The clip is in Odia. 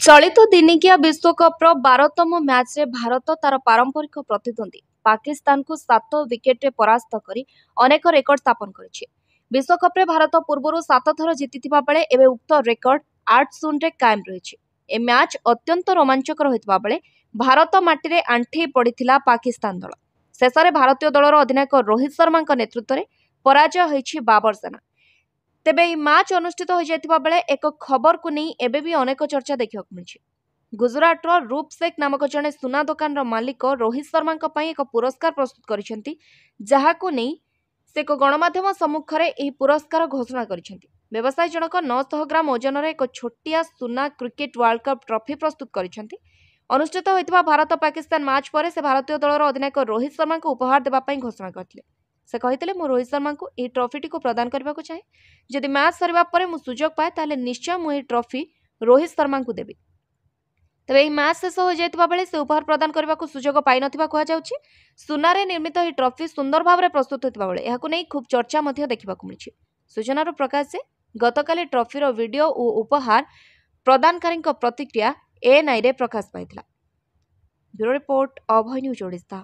ଚଳିତ ଦିନିକିଆ ବିଶ୍ୱକପ୍ର 12ତମ ମ୍ୟାଚ୍ରେ ଭାରତ ତାର ପାରମ୍ପରିକ ପ୍ରତିଦ୍ୱନ୍ଦ୍ୱୀ ପାକିସ୍ତାନକୁ 7 ୱିକେଟରେ ପରାସ୍ତ କରି ଅନେକ ରେକର୍ଡ ସ୍ଥାପନ କରିଛି। ବିଶ୍ୱକପ୍ରେ ଭାରତ ପୂର୍ବରୁ 7 ଥର ଜିତିଥିବା ବେଳେ ଏବେ ଉକ୍ତ ରେକର୍ଡ 8-0ରେ କାଏମ ରହିଛି। ଏ ମ୍ୟାଚ୍ ଅତ୍ୟନ୍ତ ରୋମାଞ୍ଚକର ହୋଇଥିବା ବେଳେ ଭାରତ ମାଟିରେ ଆଣ୍ଠେଇ ପଡ଼ିଥିଲା ପାକିସ୍ତାନ ଦଳ। ଶେଷରେ ଭାରତୀୟ ଦଳର ଅଧିନାୟକ ରୋହିତ ଶର୍ମାଙ୍କ ନେତୃତ୍ୱରେ ପରାଜୟ ହୋଇଛି ବାବର ସେନା। ତେବେ ଏହି ମ୍ୟାଚ୍ ଅନୁଷ୍ଠିତ ହୋଇଯାଇଥିବା ବେଳେ ଏକ ଖବରକୁ ନେଇ ଏବେ ବି ଅନେକ ଚର୍ଚ୍ଚା ଦେଖିବାକୁ ମିଳିଛି। ଗୁଜରାଟର ରୂପ ଶେଖ୍ ନାମକ ଜଣେ ସୁନା ଦୋକାନର ମାଲିକ ରୋହିତ ଶର୍ମାଙ୍କ ପାଇଁ ଏକ ପୁରସ୍କାର ପ୍ରସ୍ତୁତ କରିଛନ୍ତି, ଯାହାକୁ ନେଇ ସେ ଏକ ଗଣମାଧ୍ୟମ ସମ୍ମୁଖରେ ଏହି ପୁରସ୍କାର ଘୋଷଣା କରିଛନ୍ତି। ବ୍ୟବସାୟୀ ଜଣକ 900 ଗ୍ରାମ ଓଜନର ଏକ ଛୋଟିଆ ସୁନା କ୍ରିକେଟ ୱାର୍ଲଡ କପ୍ ଟ୍ରଫି ପ୍ରସ୍ତୁତ କରିଛନ୍ତି। ଅନୁଷ୍ଠିତ ହୋଇଥିବା ଭାରତ ପାକିସ୍ତାନ ମ୍ୟାଚ୍ ପରେ ସେ ଭାରତୀୟ ଦଳର ଅଧିନାୟକ ରୋହିତ ଶର୍ମାଙ୍କୁ ଉପହାର ଦେବା ପାଇଁ ଘୋଷଣା କରିଥିଲେ। ସେ କହିଥିଲେ, ମୁଁ ରୋହିତ ଶର୍ମାଙ୍କୁ ଏହି ଟ୍ରଫିଟିକୁ ପ୍ରଦାନ କରିବାକୁ ଚାହେଁ। ଯଦି ମ୍ୟାଚ୍ ସରିବା ପରେ ମୁଁ ସୁଯୋଗ ପାଏ, ତାହେଲେ ନିଶ୍ଚୟ ମୁଁ ଏହି ଟ୍ରଫି ରୋହିତ ଶର୍ମାଙ୍କୁ ଦେବି। ତେବେ ଏହି ମ୍ୟାଚ୍ ଶେଷ ହୋଇଯାଇଥିବା ବେଳେ ସେ ଉପହାର ପ୍ରଦାନ କରିବାକୁ ସୁଯୋଗ ପାଇନଥିବା କୁହାଯାଉଛି। ସୁନାରେ ନିର୍ମିତ ଏହି ଟ୍ରଫି ସୁନ୍ଦର ଭାବରେ ପ୍ରସ୍ତୁତ ହୋଇଥିବା ବେଳେ ଏହାକୁ ନେଇ ଖୁବ୍ ଚର୍ଚ୍ଚା ମଧ୍ୟ ଦେଖିବାକୁ ମିଳିଛି। ସୂଚନାରୁ ପ୍ରକାଶ ଯେ ଗତକାଲି ଟ୍ରଫିର ଭିଡିଓ ଓ ଉପହାର ପ୍ରଦାନକାରୀଙ୍କ ପ୍ରତିକ୍ରିୟା ଏଏନ୍ଆଇରେ ପ୍ରକାଶ ପାଇଥିଲା। Bureau report, Abhay news Odisha.